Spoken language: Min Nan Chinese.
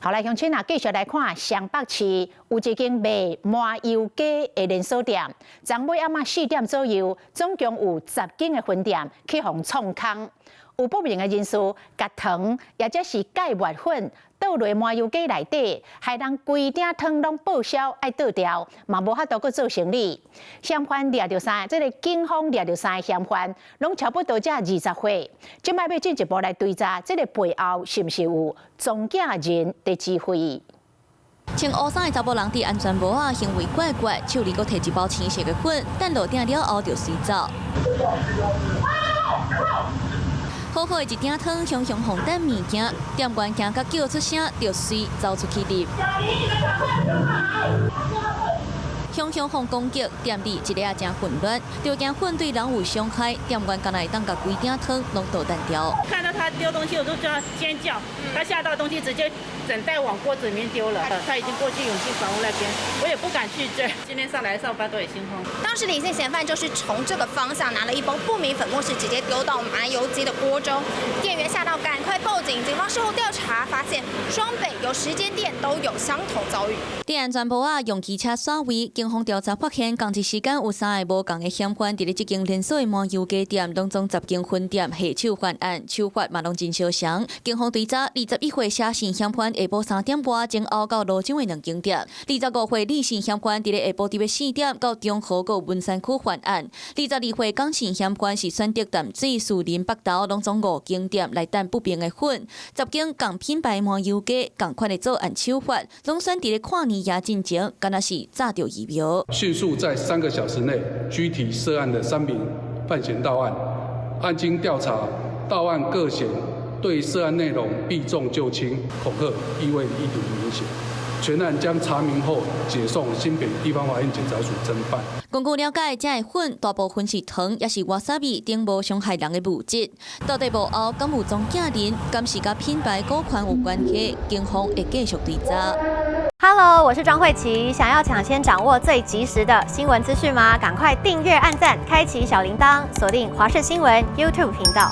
好來，鄉親啊，繼續來看雙北市有一間賣麻油雞的連鎖店，昨暝暗仔4點左右，總共有10間的分店去予創空，有不明的人士共糖，抑者是芥末粉倒落麻油雞內底，害人規鼎湯攏報銷愛倒掉，嘛無法度閣做生理。嫌犯掠著三，這个警方掠著三个嫌犯，攏差不多才20歲。這擺欲進一步來追查，這个背後是毋是有宗教人佇指揮？穿烏衫的查埔人佇安全帽仔，行為怪怪，手裡閣提一包青色的粉，等落鼎了後就隨走。好好的一鼎湯，雄雄予擲物件，店員驚甲叫出聲，就隨走出去入。雄雄予攻擊，店裡一下真混亂，著驚粉對人有傷害，店員敢若會當共規鼎湯攏倒擲掉。看到他丟東西，我都叫他尖叫，他嚇到東西直接整袋往鍋子裡面丟了。他已經過去永慶房屋那邊，我也不敢去追。今天上來上班都也心慌。當時李姓嫌犯就是從這個方向拿了一包不明粉末，是直接丟到麻油雞的鍋中，店員嚇到趕快報警。警方事後調查發現，雙北有10間店都有相同遭遇。佇安全帽仔用機車甩位，警方調查發現，仝一時間有三个無仝的嫌犯，佇咧這間連鎖的麻油雞店，攏總10間分店下手犯案，手法嘛攏真相像。警方追查21歲謝姓嫌犯，下晡3點外前後到蘆洲的兩間店；25歲李姓嫌犯，佇咧下晡佇咧4點到中和閣文山區犯案；22歲江姓嫌犯是選擇淡水、士林、北投，攏總五間店來擲不明的粉。10間仝品牌麻油雞，仝款的作案手法，攏選佇咧跨年夜進前，敢若是早著預謀。迅速在3個小時內拘提涉案的三名犯嫌到案，案經調查，到案各嫌對涉案內容避重就輕，恐嚇意味意圖明顯。全案將查明後解送新北地方法院檢察署偵辦。根據了解，這个粉大部分是糖，抑是瓦薩比等無傷害人的物質。到底幕後敢有宗教人，敢是佮品牌股權有關係？警方會繼續追查。 Hello，我是莊慧琪。想要搶先掌握最及時的新聞資訊嗎？趕快訂閱、按讚、開啟小鈴鐺，鎖定華視新聞 YouTube 頻道。